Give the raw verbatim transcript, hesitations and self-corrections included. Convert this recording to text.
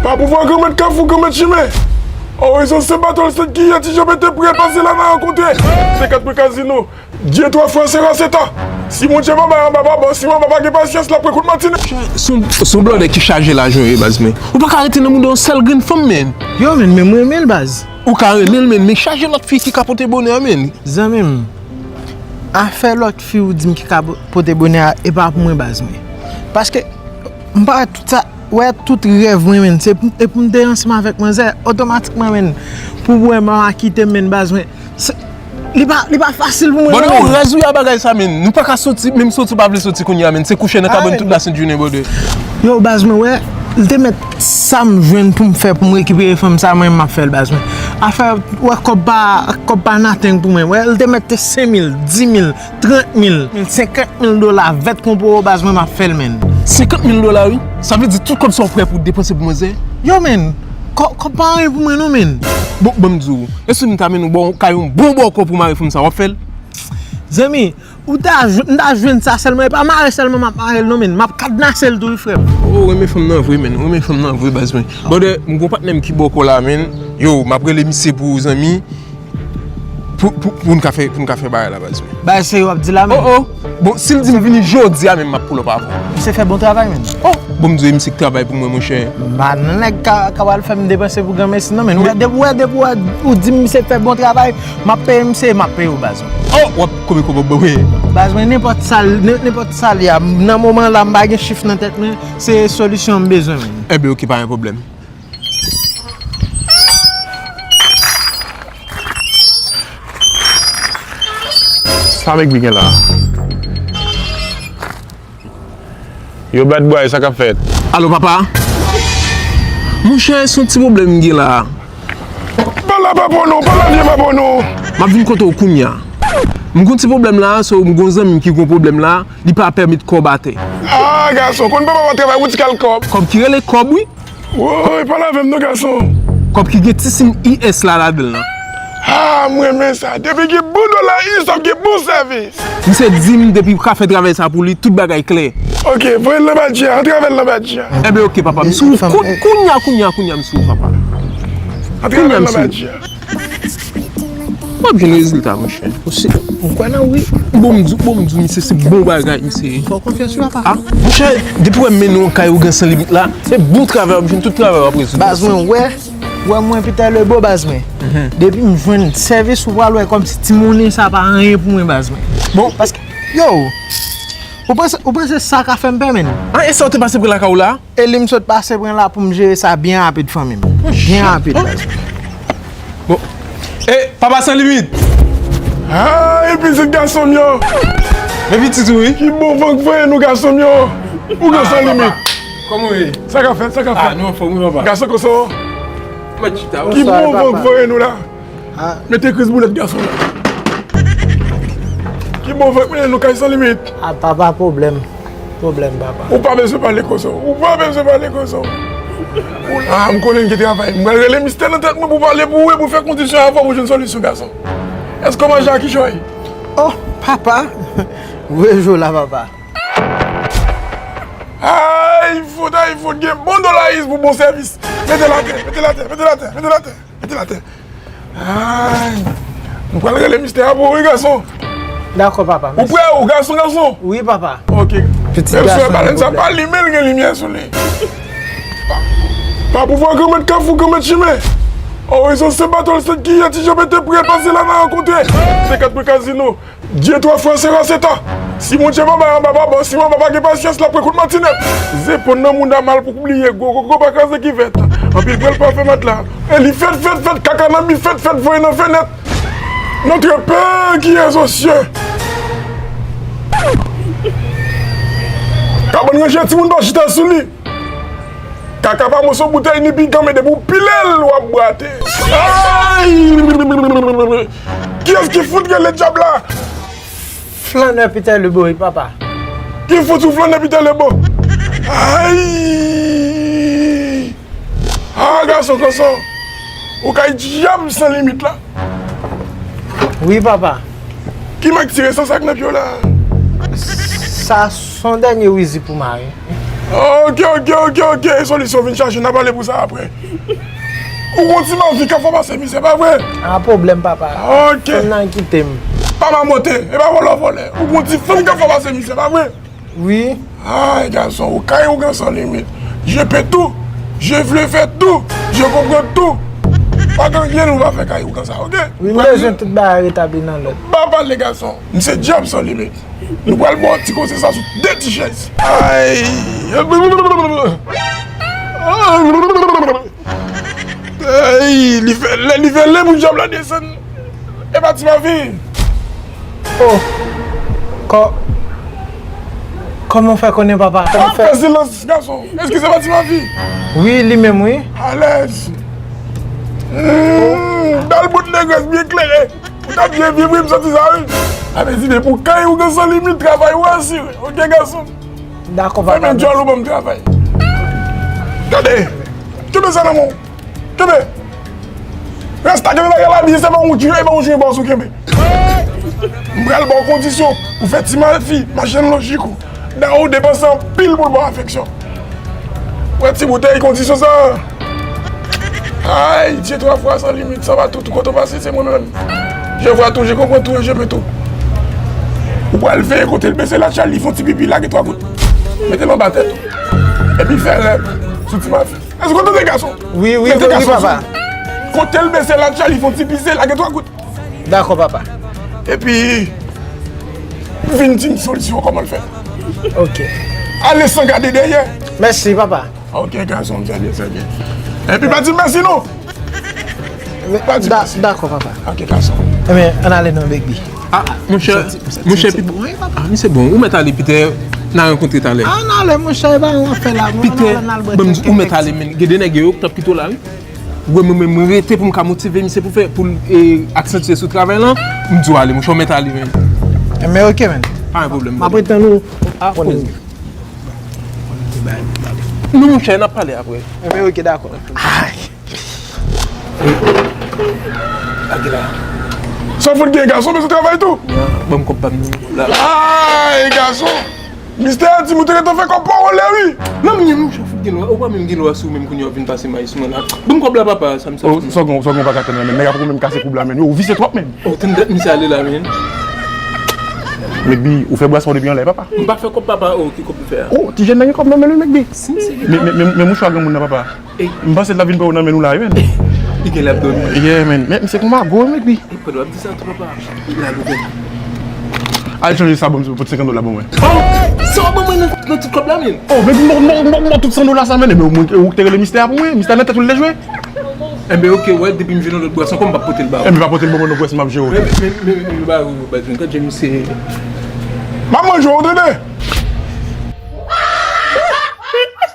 Pa pouvwa granmèt kafou, granmèt chimen. Orizon Senbatòl, Sent Kiyè, Ti Jan Pete, prè pase la n a rankontre. Senkant pwen kazino. Dye twa fwa se rase tan. Si Bondye pa bay anba pa bon, si manman pa gen pasyans, l ap pran kout Matinik. Se yon, se yon blòdè ki chaje lajan wi baz, men ou pa ka rete nan mouda yon sèl grenn fanm, men. Yo, men, men m renmen l, baz. Ou ka renmen l, men, men chaje lòt fi ki ka pote bonè, men. Zanmi m, afè lòt fi ou di m ki ka po-, pote bonè a, e pa pou mwen, baz, mwen. Paske, m pa tout sa, wè, tout rèv mwen, men, se pou, e pou m te ansanm avèk manzè, otomatikman, men, pou wè m a kite m, men, baz, mwen. Se, li pa, li pa fasil pou mwen, Bon, non, non, men. Rèz ou a bagay sa, men. Nou pa ka soti, menm soti ou pa vle soti kounye a, men. Se kouche nan kabann tout lasent jounen, brother. Yo, baz, mwen, wè, li te mèt sa m jwenn pou m fè pou m rekipere fanm sa, mwen, m ap fè l, baz, mwen. Afè, wè, kòb pa, kòb pa nothing pou mwen. Wè, li te mèt te senk mil, dis mil, trant mil, senkant mil dola, vèt konporo, baz, mwen, m ap fè l, men. Senkant mil dola, wi. Sa vle di tout kòb sa ou prè pou depanse pou manzè? Yo, men, kò-, kòb pa anyen pou mwen, non, men. Bon, ban m di w. Èske m ta mennen w bò, kay yon bon bòkò pou mare fanm sa, w ap fè l? Zanmi, ou ta jwenn, m ta jwenn sa sèlman, e pa mare sèlman m ap mare l non, men. M ap kadnase l tou, wi, frè m. Oh, ou renmen fanm nan vre, men. Ou renmen fanm nan vre, baz, men. Brother, m gon patnè m ki bòkò la, men. Yo, m ap rele misye pou ou, zanmi. Pou, pou, pou n ka fè, pou n ka fè bagay la, baz, men. Bagay serye w ap di la, men. Oh, oh. Bon, si l di m vini jodi a menm, m ap pull up avè w. Misye fè bon travay, men. Oh, bon, m di w, e misye k travay pou mwen, monchè. Ba, nan nèg ka, ka pral fè m depanse pou granmesi, non, men. Ou wè, depi, ou wè, depi, ou wè, ou di m misye fè bon travay, m ap peye misye, m ap peye w, baz. Oh, w ap konbyen kòb w ap ban mwen? Baz, mwen, nenpòt sa l, nen-, nenpòt sa l ye a, nan moman la, m pa gen chif nan tèt mwen, se solisyon m bezwen, men. Enben, oke, pa gen pwoblèm. Sa Mekbi gen la? Yo, bad boy, sa k ap fèt? Alo, papa? Monchè, se yon ti pwoblèm m gen la. Pa la, pa bon non, pa la, vye pa bon non. M ap vin kote w kounya. M gon ti pwoblèm la, so m gon zanmi m ki gon pwoblèm la, li pa pèmèt kòb atè. Ah, gason, konn papa pa travay, ou ti kal kòb. Kòb ki rele kòb, wi. Woy, pale avè m non, gason. Kòb ki gen ti siy I S la ladan l lan. Ah, m renmen sa. Depi gen bon dola, I S ap gen bon sèvis. Misye di m depi w ka fè travay sa pou li, tout bagay klè. Oke, voye l nan badji a, antre avè l nan badji a. Enben, oke, papa, m sou wout kounya, kounya, kounya, m sou wout, papa. Antre avè l nan badji a. W ap jwenn rezilta, monchè. Ou se, m kwè nan ou, wi. Bon, m di, bon, m di, misye, se bon bagay, misye. Fè w konfyans, wi, papa. Ah, monchè, depi w wè m mennen w kay Ougan San Limit la, se bon travay w ap jwenn, tout travay w ap rezoud. Baz mwen, wè, wè mwen Peter Lebo, baz mwen. Depi m jwenn sèvis ou pral wè kòmsi ti monnen sa pa anyen pou mwen, baz mwen. Bon. Paske, yo, ou panse, ou panse sa ka fè m pè, menn? Ah, e sa w te pase pre lakay ou la? E li m sot pase pran la pou m jere sa byen rapid, fanmi m. Byen rapid, baz. Bon. E, papa San Limit! Ah, e pitit gason m yo! Men pitit ou, wi. Ki bon van k voye nou, gason m yo! Ougan San Limit! Kòman w ye? Sa k ap fèt, sa k ap fèt? Ah, nou anfòm, wi, papa. Gason koson! Mwen chita, wi. Ki bon van k voye nou la? Ah. Mete kriz boulèt gason la. Ki bon van k mennen nou kay San Limit. Ah, pa, pa pwoblèm. Pwoblèm, papa. Ou pa bezwen pale konsa. Ou pa bezwen pale konsa. Ou la, m konnen n gen travay. M pral rele mistè nan tèt mwen pou pale pou ou e pou fè kondisyon avè w pou jwenn solisyon, gason. Èske w manje a kichòy? Oh, papa. Rezo la, papa. Ay, fout, ay, fout. Gen bon dola I S pou bon sèvis. Mete l atè, mete l atè, mete l atè, mete l atè, mete l atè. Ay, nou pral rele mistè a pou ou, wi, gason. Dakò, papa. Ou prè, ou gason, gason? Wi, papa. Ok. Pitit gason, balèn sa pa limen, l gen limyè sou li. Pa pouvwa granmèt kafou, granmèt chimen. Orizon Senbatòl, Sent Kiyè, Ti Jan Pete, prè pase la n a rankontre. Senkant pwen kazino. Dye twa fwa se rase tan. Si Bondye pa bay anba pa bon, si manman pa gen pasyans, l ap pran kout matinèt. Zeponn nan mouda mal pou bliye gwo koko pa kraze kivèt. Anpil pwèl pa fè matla. E li fèt, fèt, fèt, kaka nan bi fèt, fèt voye nan fenèt. Notre Père qui es aux cieux. Kabann ranje timoun pa chita sou li. Kaka pa moso boutèy ni pikan, men depi w pile l, w ap bwate. Ay! Kiyès ki fout rele dyab la? Flannè Peter Lebo, wi, papa. Ki fout sou flannè Peter Lebo? Ay! Ah, gason, gason. Ou kay dyab San Limit la. Wi, papa. Ki mak tire san sa k nan pye w la? Sa s on dènye wizi pou mare. Ok, ok, ok, ok. Solisyon vin chache, n a pale pou sa apre. Ou gon ti mavi k ap fè w pase mizè, pa vre? A pwoblèm, papa. Ok. Fanm nan kite m. Pa mamote, e pa vòlè w vòlè. Ou gon ti fanm k ap fè w pase mizè, pa vre? Wi. Ay, gason, ou kay ougan san limit. Je peux tout. Je veux faire tout. Je comprends tout. Pa gen anyen nou pa fè kay ougan sa, ok? Wi, m bezwen tout bagay retabli nan lòd. Pa pale, gason. M se dyab san limit. Nou pral ba w ti koze sa sou de ti chèz. Ay. Ay, li fè lè, li fè lè pou dyab la desann. E pa ti mavi. Oh. Kò-, kòman w fè konnen, papa? Kòman w fè? Fè silans, gason. Èske se pa ti mavi? Wi, li menm, wi. Alèz. Hmm, bèl bout negrès byen klere. Ou ta byen viv, wi, m santi sa, wi. Sa vle di depi w kay ougan san limit, travay ou asire. Ok, gason. Dakò, papa. Fèmen djòl ou ban m travay. Gade. Kenbe sa nan men w. Kenbe. Rasta, kenbe bagay la byen, se pa yon jwe, e pa yon jwe bòs ou kenbe. M pral ba w kondisyon pou fè ti mafi, machann lojik ou. Dawo depanse anpil pou l ba w afeksyon. Wè ti boutèy kondisyon sa. Ay, Dye twa fwa san limit, sa va tout, tout kote w pase, se mwen menm. Je vois tout, je comprends tout, je peux tout. Ou pral veye kote l bese la, Charlie, fè yon ti pipi, lage twa gout. Mete l anba tèt ou. Epi fè rèv sou ti mafi. Èske w tande, gason? Wi, wi, wi, papa. Kote l bese la, Charlie, fè yon ti pise, lage twa gout. Dakò, papa. Epi, vin di m solisyon kòman l fèt. Ok. Ale san gade dèyè. Mèsi, papa. Ok, gason, trè byen, trè byen. Epi, pa di m mèsi, non. Pa di m mèsi. Dakò, papa. Ok, gason. Ebyen, ann ale non, Baby. Ah, monchè, monchè, Pita. Ah, misye bon. Ou mèt ale, Pita, n a rankontre talè. Ann ale, monchè, e pa yon afè la, non. Pita, ann al, ann al bwè bon, kèk, ou mèt ale, men. Gen de nèg yo k t ap kite w la, wi. Ou wè mwen menm, mwen rete pou m ka motive misye pou fè, pou l, e, aksantye sou travay lan. M di w ale, monchè, ou mèt ale, men. Enben, ok, men. Pa gen pwoblèm. M ap ret tann ou. Ah, konnen. Non, monchè, n ap pale apre. Enben, ok, dakò. Ay. Gade la. Sa w fout gen, gason, bezwen travay tou. Ban m kòb pa m nan la. Ay, gason. Mistè a di m ou te gentan fè kòb pa w anlè, wi. Non, men monchè, fout gen lwa. Ou pa menm gen lwa sou ou menm kounye a w vin pase may sou mwen la. Ban m kòb la, papa, sa m sa. Oh, Sògon, Sògon pa ka tann nan, men nèg la poko menm kase koub la, men yo visye twòp, men. Oh, tande dat misye ale la, men. Mekbi, ou fè bras pa w depi anlè, papa. M pa fè kòb, papa. Oh, ki kòb ou fè a? Oh, ti jèn nan gen kòb nan men l, wi, Mekbi. Si, si. Men, men, men, men mouchwa granmoun nan, papa. M panse l ap vin pran nan men nou la, wi, men. Li gen lè ap dòmi. Yeah, men. Men, men se pou mago, men, wi. Li pa dwe ap di sa tou, papa. Li la louvè. Al chanje sa, ban m pot senkant dola ban mwen. Oh! Sa w ban mwen nan, nan tout kòb la, men? Oh, men m ba w tout san dola sa, men. Ebyen, ou te rele mistè a pou mwen. Mistè a nan tèt ou l te jwe. Enben, ok, wè, depi m jwenn yon lòt bwès ankò, m p ap pote l ba ou. Enben, pa pote l ban mwen, non, bwès m ap jere. Men, men, men, men, men, ba ou, ba ou, gad jan misye. M ap manje w, ou tande?